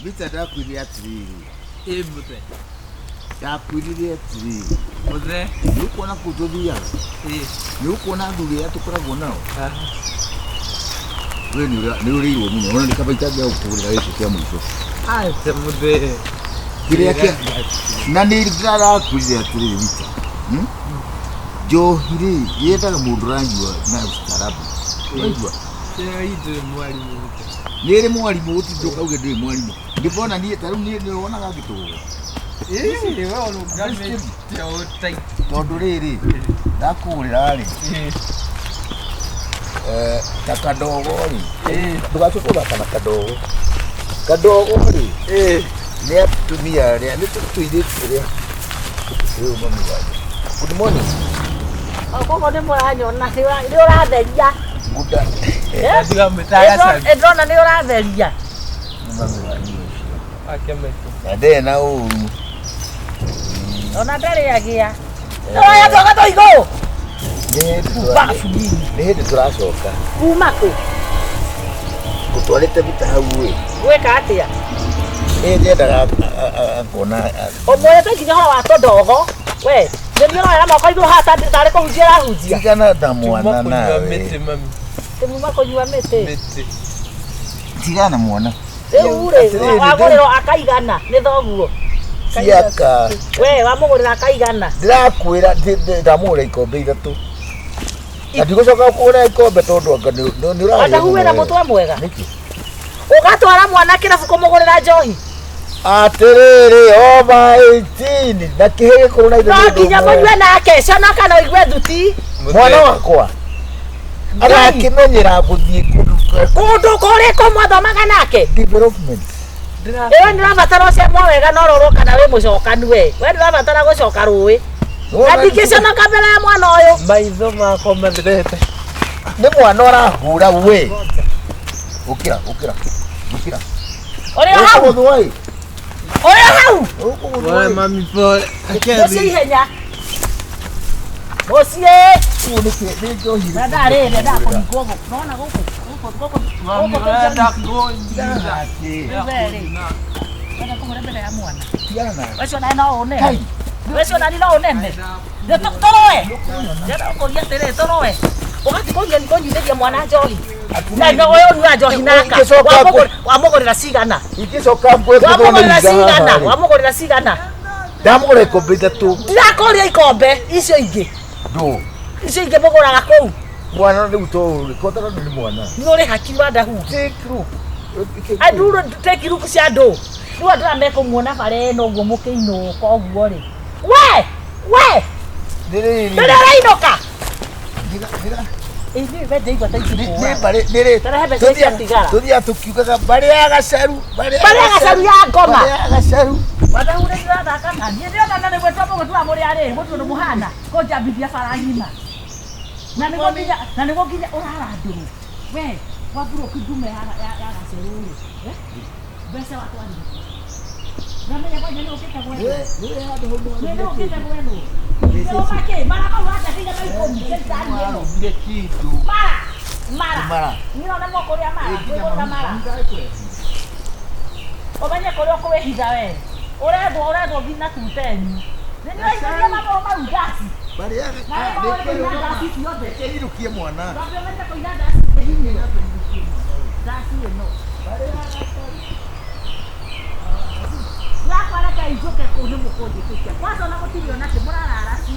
Mita ndakwĩrire atĩrĩrĩ. Ĩ mũthee. Ndakwĩrire atĩrĩrĩ. Mũthee. Nĩ ũkuona kũu tũthiaga? Ĩ. Nĩ ũkuona athuri arĩa tũkoragwo nao? Aha. We nĩ ũrĩirwo mũno. Ona nĩ kaba itangĩaga gũkũgũrĩra gĩkĩ kĩa mũico. Aca mũthee. Kĩrĩa kĩa na nĩ ndĩrakwĩrire atĩrĩrĩ Mita. Njohi rĩ yendaga mũndũ ũranyua na ustaarabu. Waigua? Ĩyo itũ mwarimũ mũthee. Nĩ ĩrĩ mwarimũ gũtinda ũkauge ndĩrĩ mwarimũ. Ndĩbona niĩ ta rĩu niĩ nĩ wonaga ngĩtũgũga. Ĩ we ũrũgamĩte ũũ tight. Tondũ rĩrĩ ndakũgũrĩra rĩ Ĩ. ta kadogo rĩ Ĩ. ndũgacoke gũthaka na kadogo. Kadogo rĩ Ĩ. nĩ atumia arĩa nĩ tũirĩtu tũrĩa ũyũ mami wanyu. Good morning. Koguo nĩ mũranyona nĩ ũratheria. Good. Tiga mĩtara cai. Ndĩrona nĩ ũratheria. Nĩ mami wanyu ũcio. Ake maitũ. Na ndarĩ na ũru. Ona ndarĩ agĩa. Oya twaga tũigũ. Nĩ hĩndĩ Babu nini. nĩ hĩndĩ tũracoka. Kuma kũ? Ngũtwarĩte bita hau ĩ. Gwĩka atĩa? Ĩ nyendaga akona. Ũmwĩrĩte nginya ũhoro wa tũndogo. We, nĩ niĩ ũroera moko igũrũ haha tarĩ kũhunjia ũrahunjia. Tigana na Tuma mwana kũnyua nawe. mĩtĩ mami. Tũmuma kũnyua mĩtĩ. Mĩtĩ. Tigana na mwana. Rĩu rĩ, Atĩrĩrĩ, wagũrĩrwo akaigana nĩ thoguo. Ciaka. We, wamũgũrĩra akaigana. Ndĩrakwĩra ndamũgũrĩra ikombe ithatũ. Na ndigũcoka kũgũra ikombe tondũ anga nĩ ũrarĩa Watahu mũno wĩna we. mũtwe mwega. Nĩkĩ? Ũgatwara mwana kĩrabu kũmũgũrĩra njohi. Atĩrĩrĩ, over 18 na kĩhĩ gĩkũrũ na ithe No nĩ ũndũ nginya ũmwe. mũnyue nake, conoka na ũigue thuti. Mwana wakwa agakĩmenyera gũthiĩ kũndũ Kũndũ kũrĩkũ mwathomaga nake? development. Ĩyo nĩ ũrabatara ũcemwo wega na ũrorwo kana wĩ mũcokanu we. We ndũrabatara gũcoka rũĩ. Na ndingĩconoka mbere ya mwana ũyũ. Maitho makwa matherete. Nĩ mwana ũrahũra we. Ũkĩra, ũkĩra, ũkĩra. Ũrĩ o hau? Ũkũgũthwo ĩ. Ũrĩ o hau? Ũkũgũthwo Pole ĩ. mami pole. Mũciĩ ihenya. Mũciĩ. Ũũ nĩ kĩ- nĩ njohi ĩrĩkũ Ndendaga rĩrĩ, ndendaga kũhingwo gũkũ. Nona gũkũ, gũkũ, gũkũ, Mami gũkũ ũrenda tũnjani. kũnjira. Atĩ, We rĩ, wenda kũhũra mbere ya mwana. tigana nake. Ũcio nawe no ũnene. Kai. Ũcio nani no ũnene. Tũrũe. Ndĩrenda gũkũria atĩrĩrĩ, tũrũe. Ũgathiĩ kũnyuithĩria mwana njohi. Na no ũyũ ũnyua njohi naka. Ingĩcoka kũ- Wamũgũrĩra cigana? Ingĩcoka ngwe Wamũgũrĩra cigana? Wamũgũrĩra cigana? Ndamũgũra ikombe ithatũ. Ndirakũria ikombe icio ingĩ. Ndũ. Icio ingĩ mũgũraga kũu. Mwana rĩu to ũrĩ, kotara nĩ mwana. Nĩ ũrĩ haki wa ndahu. Take group. Andũ take look cia andũ. Rĩu andũ aya mekũmuona bara ĩno ũguo mũkĩinũka ũguo rĩ. We! We! Nĩ rĩrĩ. Ndũrĩ ũrainũka? Ndiga- Ithuĩ we ndaigua ta Nĩ ingĩkũra. mbarĩ nĩ rĩ. Tarehe mbeca icio cia thigara. Tũthiaga tũkiugaga mbarĩ ya gacaru. Mbarĩ ya gacaru ya ngoma. Mbarĩ ya gacaru. Wadahu nĩ ndĩrathaka na niĩ ndĩrona na nĩguo twamba gũtua mũrĩ arĩ mũndũ ũndũ mũhana kũnjambithia bara ng'ima. Na nĩguo nginya na nĩguo nginya ũrara ndũrũ. We wamburoki ndume ya ya gacerũ rĩ. Eh? Mbeca watwarire. Ndamenya kwanja nĩ ũkĩte gwethwo. Nĩ handũ hau Nĩ nĩ ũkĩte gwethwo. Nĩ mara kau wanjathire na ikũmi kĩritani ĩno. Warũmire kĩndũ. Mara. Mara. Mara. Niĩ no nemwo kũrĩa mara. Kwĩgũrĩra mara. Ũmenye kũrĩa ũkwĩhitha we. Ũrethwo ũrethwo nginya tutenyu. Nĩ nĩũraitĩria mabao mau ngaci. Mbarĩ ya Na nĩ maũĩ kũina ngaci ciothe. Reke mwana. Twambe ũmenye kũina ngaci kĩhinyio. Ngaci ĩno. Ndĩrakwa reke injũke kũu nĩ mũkũnjĩtĩkia. Kwanza ona gũtirĩ ona kĩ mũrarara ci.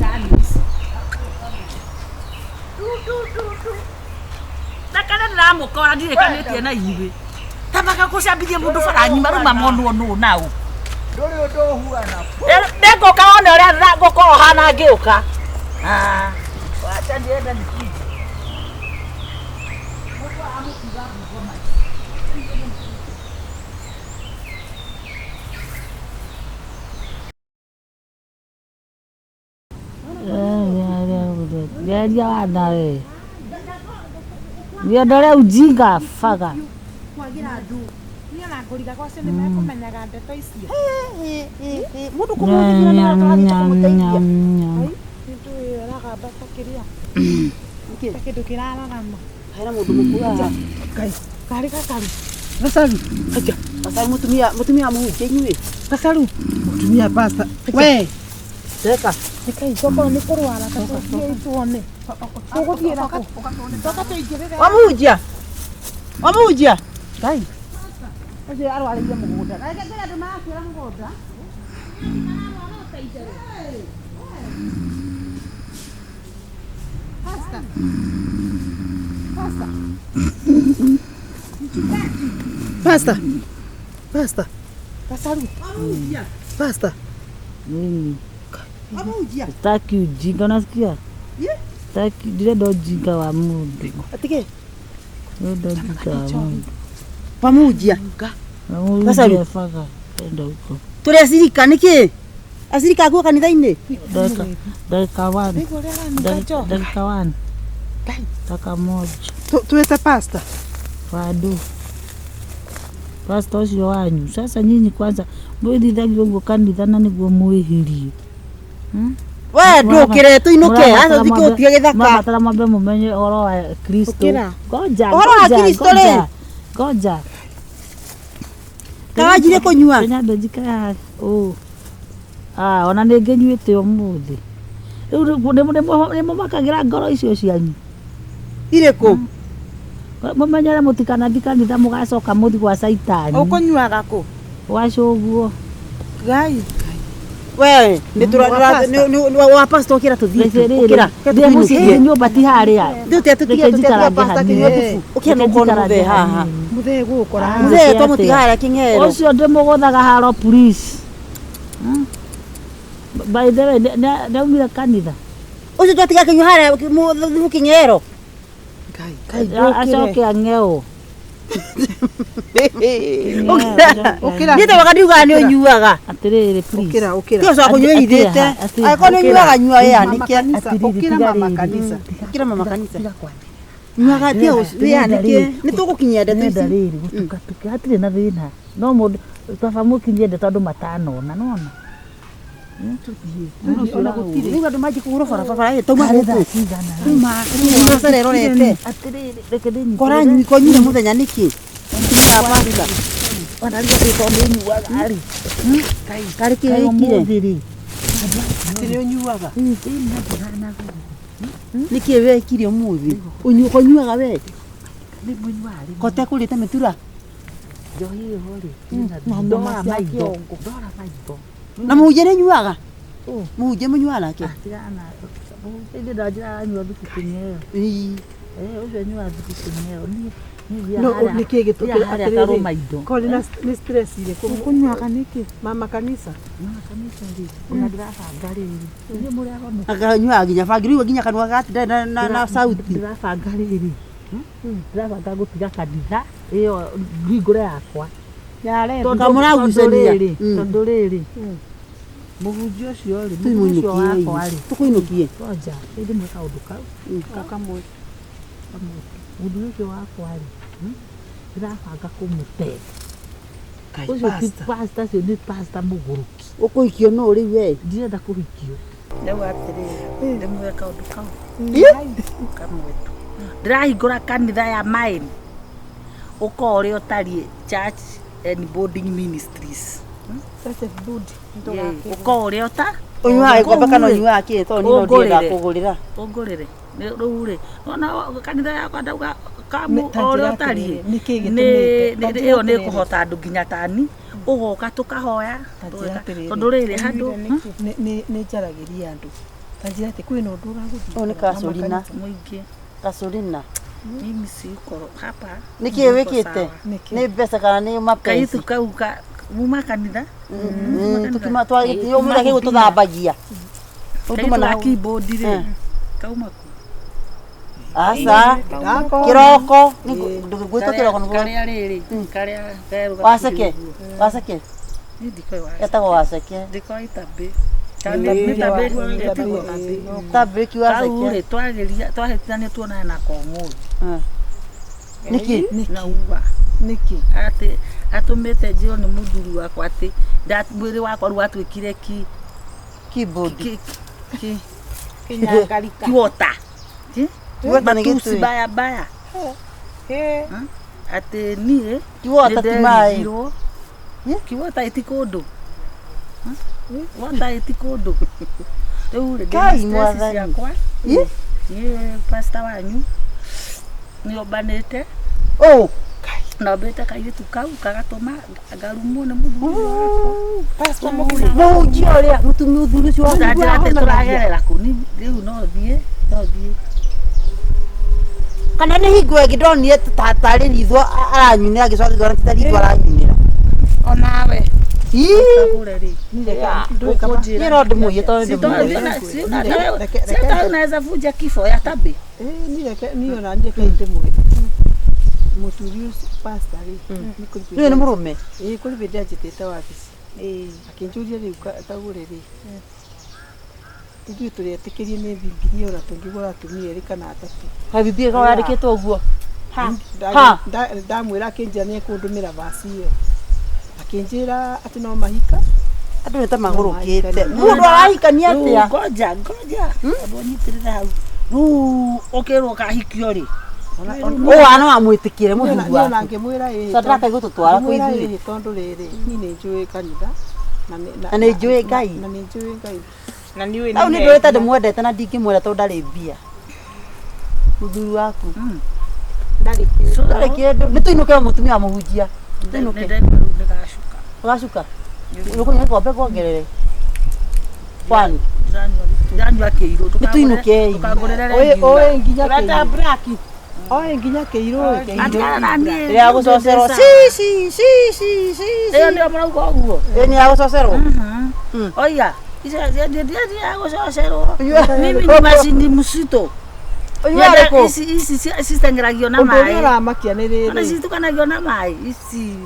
Ngani ici. Du, du, du, du. Ndakana ndĩramũkora ndirĩkanĩtie na inyuĩ. Ta magakũcambithia mũndũ bara ng'ima rĩu mamonwo nũ nau. Ndũrĩ ũndũ ũhuana. Nĩngũka wone ũrĩa ngũkorwo hana ngĩũka. Ah, wacha niende nikuje. Mũndũ aramũtiga Bungoma. Geria wana we. Niondore ujinga faga. Kwagira andũ niĩ ona ngũriga gwacio nĩ mekũmenyaga ndeto icio. Mũndũ kũmũthikĩra nĩ tũrathiĩ kũmũteithia. Nĩ ndũĩ ũragamba ta kĩrĩa ta kĩndũ kĩrararama. Hena mũndũ mũkuaga. Ngai karĩ gakaru. Gacaru. Gacaru mutumia mutumia muhunjia inyuĩ. Gacaru. Mutumia pastor. We. Teka. Reke tokorwo nĩ kũrwara ta tũthiĩ tuone. Tũgũthiĩ na kũ? Toka tũingĩrĩre. Wamuhunjia. Wamuhunjia. Ngai. Ũcio arwarĩire mũgũnda. Reke ngwĩre andũ marakuĩra mũgũnda. Pastor. Pastor. Pastor. Pastor. Gacaru. Pastor. Mimi Wamuhunjia. sitaki ujinga, unasikia? Yeah. Sitaki, ndĩrenda ujinga wa mũndũ, Atige. ndĩrenda ujinga wa mũndũ. Wamuhunjia. Sasa Wamuhunjia baga, enda huko. Tũrĩ acirika nĩkĩ? Acirika akuo kanitha-inĩ? Dakika dakika one, Nĩguo ũrĩa aranuka njohi. dakika one, dakika moja. Tuĩte pastor. Bado pastor ũcio wanyu sasa nyinyi kwanza mwĩthithagio ũguo kanitha na nĩguo mwĩhirie. We ndũkĩre tũinũke aca ũthiĩ ũtige gĩthaka. Mwabatara mwambe mũmenye ũhoro wa Kristo. Ũkĩra. Ngoja, Ũhoro wa ngoja, Kristo rĩ? ngoja, ngoja. Kawanjire kũnyua. Kenya njikare haha ũ. Ah, ona nĩ ngĩnyuĩte ũmũthĩ. Rĩu nĩ mũmakagĩra ngoro icio cianyu. Irĩkũ? Mũmenyere mũtikanathi kanitha mũgacoka mũthi gwa caitani. Ũkũnyuaga kũ? Gwa cũguo. Ngai. We nĩ tũra wa pastor ũkĩra tũthiĩ. Ũkĩra. Ndĩ mũciĩ nyũmba ti harĩa. Tũtige tũtige Reke tũtige njikarange pastor hanini. kĩnyua thubu. Ũkĩra Reke nũkorwo nĩ njikarange mũthee haha. hanini. Mũthee gũkora. Ah. Mũthee Atĩa? twamũtiga harĩa kĩng'ero. Ũcio ndĩmũgũthaga haro please. Hmm? By the way, nĩaumire kanitha. Ũcio twatiga kĩnyua harĩa thubu kĩng'ero. Ngai. Ngai Acoke ndũkĩre. ang'eũ. Ũkĩra. Ũkĩra. Niĩ twaga ndiugaga nĩ ũnyuaga. Atĩrĩrĩ please. Ũkĩra ũkĩra. Tiga ũcoka kũnyua ithĩte. Atĩ- Angĩkorwo nĩ ũnyuaga nyua Mama wĩyanĩke. kanitha. Atĩrĩrĩ, Ũkĩra tiga mama rĩrĩ. kanitha. Ũkĩra mama kanitha. Nyuaga tiga wĩyanĩke. Nĩ tũgũkinyia ndeto Nenda ici. rĩrĩ gũtukatuke hatirĩ na thĩna no mũndũ baba mũkinyie ndeto andũ matanona nona. Ona gũtirĩ. Rĩu andũ manjie kũhũrwo barabara ĩ tauma Tarĩ gũkũ. thaa cigana rĩ? Tuma rĩu erorete. Atĩrĩrĩ reke ndĩnyitĩrĩre. Kora konyire mũthenya nĩkĩ? Mũtumia wa pastor. Ona rĩu atĩ tondũ nĩnyuaga rĩ. Karĩ kĩ Kaĩ wĩkire? ũmũthĩ rĩ. Atĩ nĩ ũnyuaga. Nĩkĩ wekire ũmũthĩ? Konyuaga we? Nĩ mũnyuaga rĩ. Kote kũrĩte mĩtura? Njohi ĩyo rĩ. Na Ndora nyama cia maitho. kĩongo. Ndora maitho. Na mũhunjia nĩ nyuaga? Mũhunjia mũnyuaga nake? Tigana na ĩndĩ ndanjĩra anyua thubu kĩng'eo. Ĩĩ. Eh, ũcio anyuaga thubu kĩng'eo. Niĩ niĩ No, thiaga nĩ kĩĩ gĩtũkĩra thiaga harĩa karũma indo. Korĩ na nĩ stress irĩkũ Ũkũnyuaga nĩkĩ? mama kanitha Mama kanitha rĩ, ona ndĩrabanga rĩrĩ. Inyuĩ mũrĩ ahono. Akanyuaga nginya bangi rĩu nginya kanua gatinda na sauti. Ndĩrabanga rĩrĩ. Ndĩrabanga gũtiga kanitha ĩyo hingũre yakwa. Yare. Tondũ- Kamũragucania. tondũ rĩrĩ, Mm. tondũ rĩrĩ mũhunjia ũcio rĩ, mũhunjia ũcio Tũinũkie. wakwa rĩ, Tũkũinũkie. ngoja ĩndĩ kaũndũ kau kakamwe mũthuri ũcio wakwa rĩ, ndĩrabanga kũmũte. Ũcio ti pastor, ũcio nĩ pastor mũgũrũki. Ũkũhikio nũ rĩu we? Ndirenda kũhikio. Ndauga atĩrĩrĩ, ndĩmwĩre kaũndũ kau kamwe tu. Ndĩrahingũra kanitha ya mine ũka ũrĩa ũtariĩ Church and Boarding Ministries. Ũka ũrĩa ũta Ũnyuaga gĩkombe kana Kũu rĩ, ũnyuaga kĩ? Tondũ niĩ no ndienda Ũngũrĩre. kũgũrĩra. Ũngũrĩre. Rĩu rĩ, ona kanitha yakwa ndauga kamu Ta o ũrĩa njĩra ũtariĩ. atĩrĩrĩ, nĩkĩ Nĩ gĩtũmĩte? Ta njĩra ĩyo nĩ atĩrĩrĩ. kũhota andũ nginya tani ũgoka tũkahoya Ta njĩra tũgeka. atĩrĩrĩ. Tondũ rĩrĩ handũ Nĩ njaragĩria andũ ta njĩra atĩ kwĩna ũndũ ũragũthumbũra Ũyũ nĩ mama kacũrina. kanitha. mũingĩ Kacũrina. mimi siko hapa. Nĩkĩ niko wĩkĩte? sawa. Nĩkĩ? Nĩ mbeca kana nĩ mapenzi? Kaitu kau ka muma kanitha. Tukima twagĩthiĩ kĩu tũthambagia. Kaitu Ũtuma ga na keyboard rĩ Eh. kauma kũ? Aca. Ndakona. Kĩroko. Ndũgĩgwĩtwo kĩroko nĩguo. Karĩa rĩrĩ karĩa kerũ gakuhĩ Waceke. ũguo. Waceke. Niĩ ndikoĩ waceke. Etagwo waceke. Ndikoĩ tambĩ. Nĩ tambĩ ĩtagwo tambĩ. Tambĩki Kau waceke. rĩ twageria twahĩtithania tuonane nako ũmũthĩ. Nĩkĩ? Na uga Nĩkĩ? atĩ atũmĩte njĩrwo nĩ mũthuri wakwa atĩ mwĩrĩ wakwa rĩu watuĩkire ki Keyboard. ki ki Kĩnyangarika. kiwota. Kiwota nĩ Matusi gĩtũĩ. baya baya. Eh. Atĩ niĩ Kiwota ti maĩ. nĩnderigirwo. Kiwota ĩti kũndũ. Wota ĩti kũndũ. Rĩu rĩ, ndĩna Kai, stress mwathani. ciakwa. Ĩ? Niĩ pastor wanyu nĩombanĩte Oh. nombĩte kairĩtu kau kagatũma ngarumwo nĩ mũthuri wakwa. Mũhunjia ũrĩa mũtumia ũthuri ũcio waku Ndanjĩra atĩ ahonagia. tũragerera kũ ni rĩu no thiĩ no thiĩ. Kana nĩ hingo ĩngĩ ndonire tarĩ ritho aranyunĩra ngĩcoka ngĩona ti ta ritho aranyunĩra. Onawe. Ii. Kagũre rĩ. Niĩ no ndĩmũiye tondũ ndĩmũĩ. Si hata unaweza vunja kifo ya tabi. Niĩ ona niĩ reke ndĩmwĩre mũthuri ũcio pastor rĩ nĩ kũrĩ Nĩũĩ nĩ mũrũme. Ĩĩ kũrĩ hĩndĩ anjĩtĩte wabici akĩnjũria rĩu kagũre rĩ ithuĩ tũrĩ etĩkĩrie nĩ Bibilia ona tũngĩgũra atumia erĩ kana atatũ. Kaĩ Bibilia ĩkoragwo yandĩkĩtwo ũguo? Ha. Ndamwĩra akĩnjĩra nĩ ekũndũmĩra vaci ĩyo akĩnjĩra atĩ no mahika Andũ nĩ ta magũrũkĩte. Mũndũ arahikania atĩa? Ngoja ngoja. Andũ nyitĩrĩre hau. Rĩu ũkĩrwo ũkahikio rĩ. Ũũ wana wamwĩtĩkĩre mũthuri Niĩ ona waku. ngĩmwĩra ĩĩ Sadraka igũtũtwara kwĩ ngĩmwĩra ithuĩ. ĩĩ tondũ rĩrĩ niĩ nĩ njũĩ kanitha na Na nĩ njũĩ Ngai. na nĩ njũĩ Ngai. Na nĩ ũĩ Hau nĩ ndũrĩte ndĩmwendete na ndingĩmwenda tondũ ndarĩ mbia. Mũthuri waku. Ndarĩ kĩndũ. Ndarĩ kĩndũ. Nĩ tũinũke mũtumia wa mũhunjia. Tũinũke. Nĩndaigua rĩu nĩgacuka. Ũgacuka. Ũkũnyua gĩkombe kuongerere. Kwani? Ndĩranyua kĩirũ. Nĩ tũinũkei. Ndũkangũrĩre Oĩ nginya Ũrenda kĩirũ. black. Oĩ nginya kĩirũ ĩ. Atigana na niĩ. Rĩrĩa gũcocerwo ci ci ci ci ci. Ĩyo nĩyo mũrauga ũguo. Ĩĩ nĩ ya gũcocerwo. Oiga, icio gũcocerwo. Mimi ni macini msito. Ũnyua rĩkũ? Ici ici citeng'eragio na Ũndũ ũrĩa maĩ. ũramakia nĩ Ona rĩrĩ citukanagio na maĩ. Ici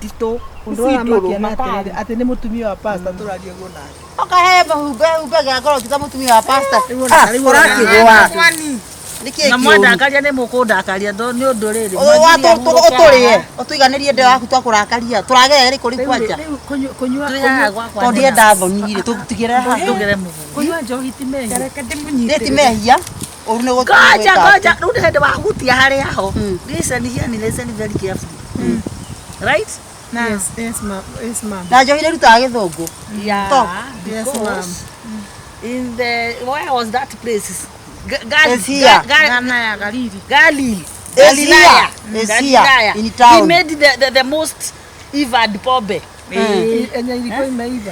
nditũ. ũndũ ũrĩa ũramakia nĩ atĩrĩrĩ atĩ nĩ mũtumia wa pastor tũraria ũguo nake. Ũkahe mahumbe humbe gĩa ngoro ti ta mũtumia wa pastor. Ũrakĩgũa. Kwani. Nĩkĩĩ Na kĩũru? mwandakaria nĩ mũkũndakaria nĩ ũndũ rĩrĩ. Ũtũrĩe ũtũiganĩrie ndeo yaku twakũrakaria tũragerera rĩkũ rĩu kwanja Rĩu kũnyua Twĩ haha gwakwa. tondũ ndienda thoni rĩ tũtigĩre haha Tũgere mũgũnda. kũnyua njohi ti mehia. Reke nĩ ti ndĩmũnyitĩrĩre. mehia ũru nĩ Ngoja gũtwĩka ngoja, rĩu nĩ hĩndĩ wahutia harĩa ho. Listen here, ni listen very carefully. Right? Yes, yes ma'am, yes ma'am. na njohi nĩ ĩrutaga gĩthũngũ Yeah. Talk. Yes, Because ma'am. in the where was that place? It's here. Gana ya Galili. Galil. It's here. Galilaya. It's Galilaya. here, in town. He made the most evad pombe. Enya iriko imeiva.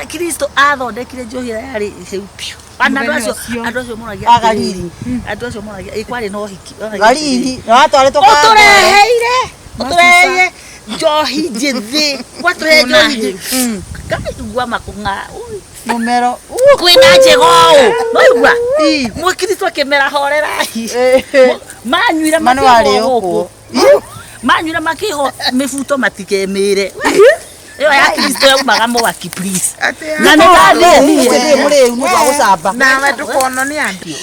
Kristo athondekire njohi ĩrĩa yarĩ hĩu piũ. Ana andũ acio Mũthenya ũcio. andũ acio moragia A Galili. Andũ acio moragia ĩ kwarĩ na ũhiki. Moragia Galili na watwarĩtwo Ũtũreheire ũtũreheire njohi njĩthĩ. Watũrehe njohi njĩthĩ. Kaigua makũng'a. Ui. mũmero Kwĩna njega ũũ. Noigua? Mũkristo akĩmera horerai. Manyuire Mano makĩhwo warĩ gũkũ. ũkũ. Manyuire makĩhwo mĩbuto matikemĩre. Ĩyo ya Kristo yaumaga mwaki please. Na nĩ Ndĩ mũrĩu nĩ ũndũ wa gũcamba Nawe ndũkonwo nĩ andũ.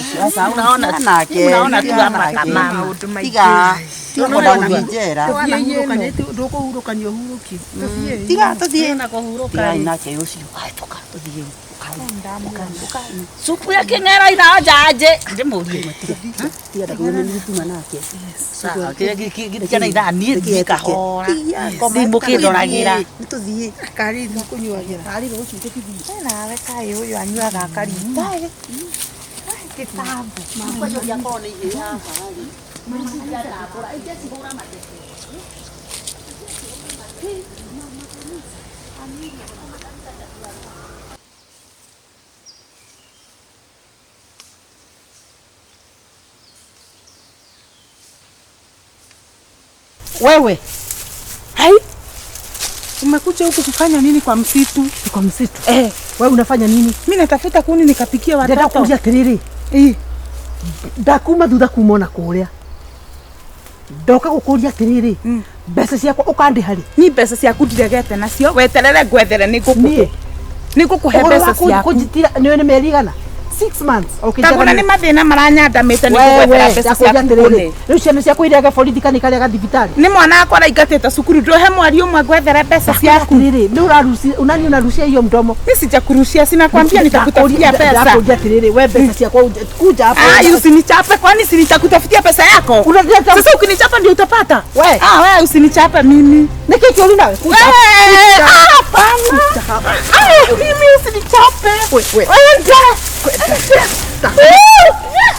Unaona nake unaona tu ama kama Maũndũ maingĩ. tiga tiga kwenda gũthiĩ njera Tũthiĩ ndũkũhurũkania ũhurũkie. Tũthiĩ. tiga tũthiĩ na kũhurũka. tigai nake ũcio Ai, tũka tũthiĩ Supu ya kĩng'era inaonja aje? Ndĩmũrie. tiga ndakũgĩre nĩ gĩtuma nake Sawa, kĩrĩa gĩtiana ithaa niĩ thiĩ kahora. Mũkĩndoragĩra. nĩ tũthiĩ Kariri. Kũnyuagĩra. Nawe kaĩ ũyũ anyuaga kariri. Gĩtambo. Wewe Hai. Umekuja huku kufanya nini kwa msitu? kwa msitu. Eh, Wewe unafanya nini? mimi natafuta kuni nikapikia Ndenda watoto. kuria atiriri. Eh, Ndakuma thutha kuma ona kuria. Ndoka gukuria atiriri. Mbeca ciakwa ukandiha ri. ni mbeca ciaku ndiregete nacio weterere ngwethere nĩ Niĩ ngũkũhe nĩ ngũkũhe Ũhoro mbeca wa ciaku kũnjitira nĩ nĩ merigana. 6 months. Kagũra nĩ mathĩna maranyandamĩte nĩ gũgwethera mbeca ciaku kũne. Rĩu ciana ciaku irĩage borithi kana ikarĩaga thibitarĩ. Nĩ mwana wakwa araingatĩte cukuru ndũhe mweri ũmwe ngwethere mbeca ciaku. Atĩrĩrĩ, nĩ ũrarucia unani unarucia hiyo mdomo. Mimi sijakurushia, sinakwambia nitakutafutia pesa. Ndakuria atĩrĩrĩ, we mbeca ciakwa kuja hapa. Ah, usinichape kwani si nitakutafutia pesa yako? Unaleta Sasa ukinichapa ndio utapata. We. Ah, wewe usinichape mimi. Nĩkĩ kĩũru nawe? Kuja Wewe, hapa. ah, hapana. Ah, mimi usinichape. We, we. Wewe ndio.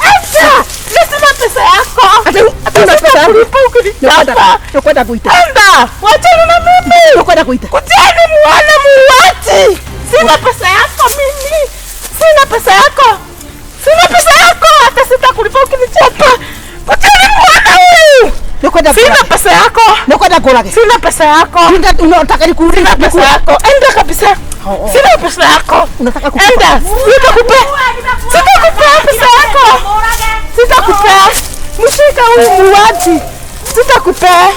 Acha. Sina pesa yako. Ati una pesa yangu? Sitakulipa ukinichapa. Nĩũkwenda kuita. Enda. Wachana na mimi. Nĩũkwenda kuita. Kujeni muone muuaji. Sina pesa yako mimi. Sina pesa yako. Sina pesa yako. Hata sitakulipa ukinichapa. Kujeni muone huyu. Nĩũkwenda Sina pesa yako. Nĩũkwenda ngũrage. Sina pesa yako. Unataka nikuulize Sina pesa yako. Enda kabisa. Sina pesa yako. Unataka kukupa. Enda. Sitakupea. Sitakupea pesa yako. Sitakupea. Mshika huyu muuaji. Sitakupea.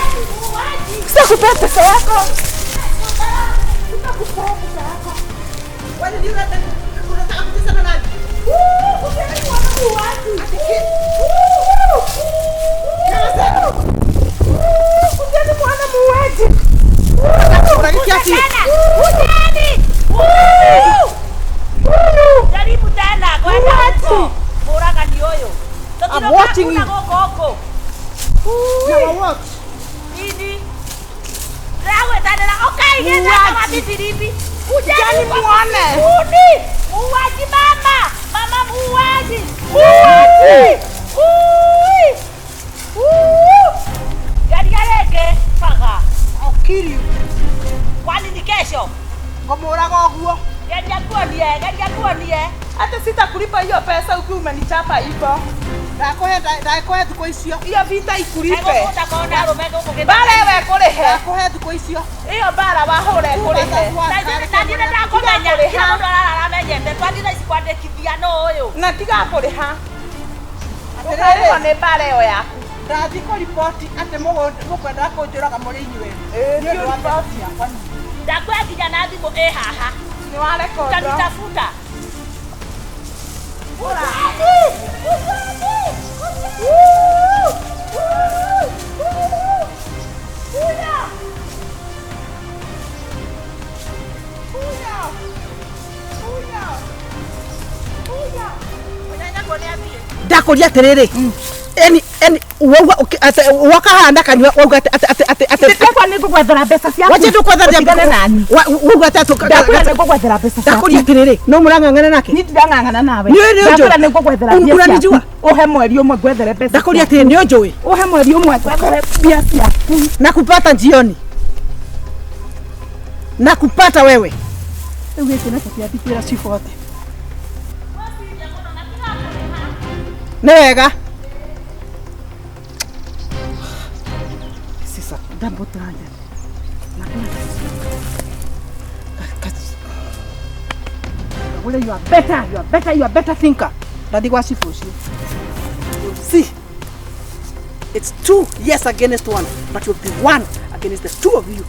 Sitakupea pesa yako. Jaribu tena kwenda huko. Mũragani ũyũ. I'm watching you. Gũkũ Nini? Ndĩragwĩtanĩra ũkaigĩte kama mithiribi. Kujeni muone. Uni! Muuaji mama! Mama muuaji! Muuaji! Ui! Uu! Geria rĩngĩ, baga. I'll kill you. Kwani ni kesho? Ngũmũraga ũguo. Geria kuonie, geria kuonie. Hata sitakulipa hiyo pesa ukiwa umenichapa hivyo. Ndakũhe thikũ icio. Hiyo vita ikulipe. Egũkũnda kona arũme gũkũ gĩthaka-inĩ. Bara ĩyo ĩkũrĩhe. Ndakũhe thikũ icio. Hiyo bara wahũra ĩkũrĩhe. Na ndirĩ ndakũmenya, kila mũndũ ararara amenyete. Twathiĩ thaa ici kwandĩkithia nũ ũyũ. Na tiga kũrĩha. Ũkarĩhwo nĩ bara ĩyo yaku. Ndathiĩ kũriboti atĩ mũkwendaga kũnjũraga mũrĩ inyuĩ. Ĩĩ, Nĩ ũndũ wa mbeca ciakwa. Ndakuoya nginya na thimũ ĩ haha. Nĩ warekondwo. Utanitafuta. Ndakũria atĩrĩrĩ, eni eni wauga wakahana kanyua wauga atĩ atĩ atĩ atĩ Ndakwa nĩ ngũgwethera mbeca ciaku. wache tukwetha Ũtigane nani. wauga atĩ Ndakwĩra nĩ ngũgwethera mbeca ciaku. ndakũria atĩrĩrĩ no mũrang'ang'ana nake Niĩ ndirang'ang'ana nawe. Nĩ ũĩ nĩ ũnjũĩ? Ndakwĩra nĩ ngũgwethera mbia ciaku. Unanijua? Ũhe mweri ũmwe ngwethere mbeca. ndakũria atĩrĩ nĩ ũnjũĩ Ũhe mweri ũmwe ngwethere mbia ciaku. nakupata jioni nakupata wewe rĩu gĩkĩ nakĩo kĩrathiĩ kwĩra cibũ atĩ nĩ wega. Sisa ndambũtanya Kagũre, you are better, you are better, you are better thinker. Ndathi gwa cibũ ũcio. See, it's 2 yes against 1, but you'll be 1 against the 2 of you.